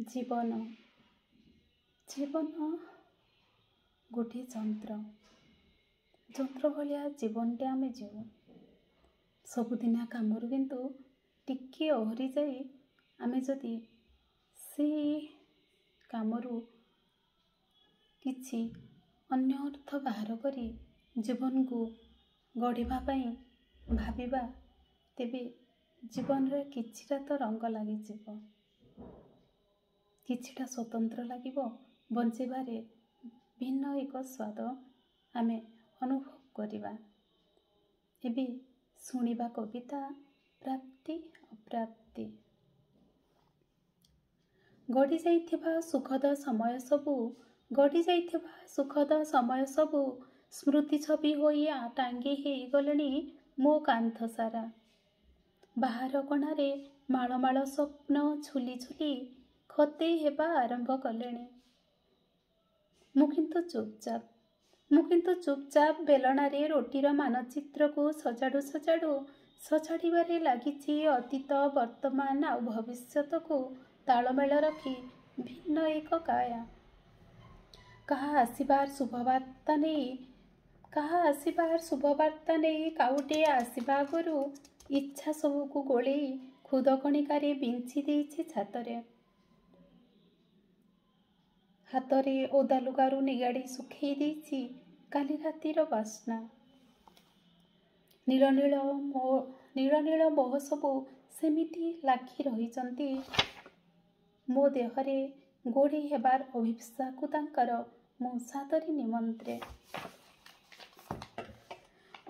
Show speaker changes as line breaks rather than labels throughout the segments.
ଜୀବନ ଜୀବନ ଗୋଟିଏ ଯନ୍ତ୍ର, ଯନ୍ତ୍ର ଭଳିଆ ଜୀବନଟେ ଆମେ ଜିଉ। ସବୁଦିନିଆ କାମରୁ କିନ୍ତୁ ଟିକିଏ ଓହରି ଯାଇ ଆମେ ଯଦି ସେଇ କାମରୁ କିଛି ଅନ୍ୟ ଅର୍ଥ ବାହାର କରି ଜୀବନକୁ ଗଢ଼ିବା ପାଇଁ ଭାବିବା, ତେବେ ଜୀବନରେ କିଛିଟା ତ ରଙ୍ଗ ଲାଗିଯିବ, କିଛିଟା ସ୍ୱତନ୍ତ୍ର ଲାଗିବ, ବଞ୍ଚିବାରେ ଭିନ୍ନ ଏକ ସ୍ୱାଦ ଆମେ ଅନୁଭବ କରିବା। ଏବେ ଶୁଣିବା କବିତା ପ୍ରାପ୍ତି ଅପ୍ରାପ୍ତି। ଗଡ଼ି ଯାଇଥିବା ସୁଖଦ ସମୟ ସବୁ, ଗଡ଼ି ଯାଇଥିବା ସୁଖଦ ସମୟ ସବୁ ସ୍ମୃତି ଛବି ହୋଇ ଟାଙ୍ଗି ହେଇଗଲେଣି ମୋ କାନ୍ଥ ସାରା। ବାହାର କଣାରେ ମାଳ ମାଳ ସ୍ୱପ୍ନ ଝୁଲି ଝୁଲି ଖତେଇ ହେବା ଆରମ୍ଭ କଲେଣି। ମୁଁ କିନ୍ତୁ ଚୁପଚାପ, ମୁଁ କିନ୍ତୁ ଚୁପଚାପ ବେଲଣାରେ ରୋଟିର ମାନଚିତ୍ରକୁ ସଜାଡ଼ୁ ସଜାଡ଼ୁ ସଜାଡ଼ିବାରେ ଲାଗିଛି ଅତୀତ, ବର୍ତ୍ତମାନ ଆଉ ଭବିଷ୍ୟତକୁ ତାଳମେଳ ରଖି ଭିନ୍ନ ଏକ କାୟା। କାହା ଆସିବାର ଶୁଭବାର୍ତ୍ତା ନେଇ, କାହା ଆସିବାର ଶୁଭବାର୍ତ୍ତା ନେଇ କାଉଟିଏ ଆସିବା ଆଗରୁ ଇଚ୍ଛା ସବୁକୁ ଗୋଳେଇ ଖୁଦ କଣିକାରେ ବିଞ୍ଚି ଦେଇଛି ଛାତରେ। ହାତରେ ଓଦା ଲୁଗାରୁ ନିଗାଡ଼ି ଶୁଖେଇ ଦେଇଛି କାଲି ରାତିର ବାସ୍ନା। ନୀଳ ନୀଳ ମୋ ନୀଳ ନୀଳ ମୋହ ସବୁ ସେମିତି ଲାଖି ରହିଛନ୍ତି ମୋ ଦେହରେ। ଗୋଡ଼େଇ ହେବାର ଅଭିପ୍ସାକୁ ତାଙ୍କର ମୁଁ ସାଦରେ ନିମନ୍ତ୍ରେ।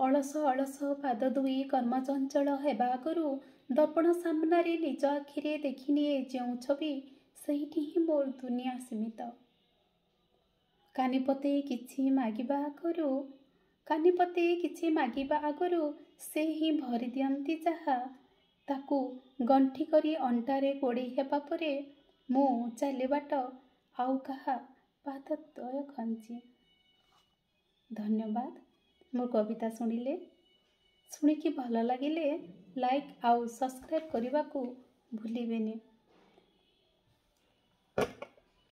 ଅଳସ ଅଳସ ପାଦ ଦୁଇ କର୍ମଚଞ୍ଚଳ ହେବା ଆଗରୁ ଦର୍ପଣ ସାମ୍ନାରେ ନିଜ ଆଖିରେ ଦେଖିନିଏ ଯେଉଁ ଛବି, ସେଇଠି ହିଁ ମୋର ଦୁନିଆ ସୀମିତ। କାନି ପତେଇ କିଛି ମାଗିବା ଆଗରୁ, କାନି ପତେଇ କିଛି ମାଗିବା ଆଗରୁ ସେ ହିଁ ଭରି ଦିଅନ୍ତି ଯାହା, ତାକୁ ଗଣ୍ଠି କରି ଅଣ୍ଟାରେ ଗୋଡ଼େଇ ହେବା ପରେ ମୁଁ ଚାଲେ ବାଟ ଆଉ କାହା ପାଦଦ୍ୱୟ ଖଞ୍ଜି। ଧନ୍ୟବାଦ ମୋ କବିତା ଶୁଣିଲେ। ଶୁଣିକି ଭଲ ଲାଗିଲେ ଲାଇକ୍ ଆଉ ସବସ୍କ୍ରାଇବ୍ କରିବାକୁ ଭୁଲିବେନି।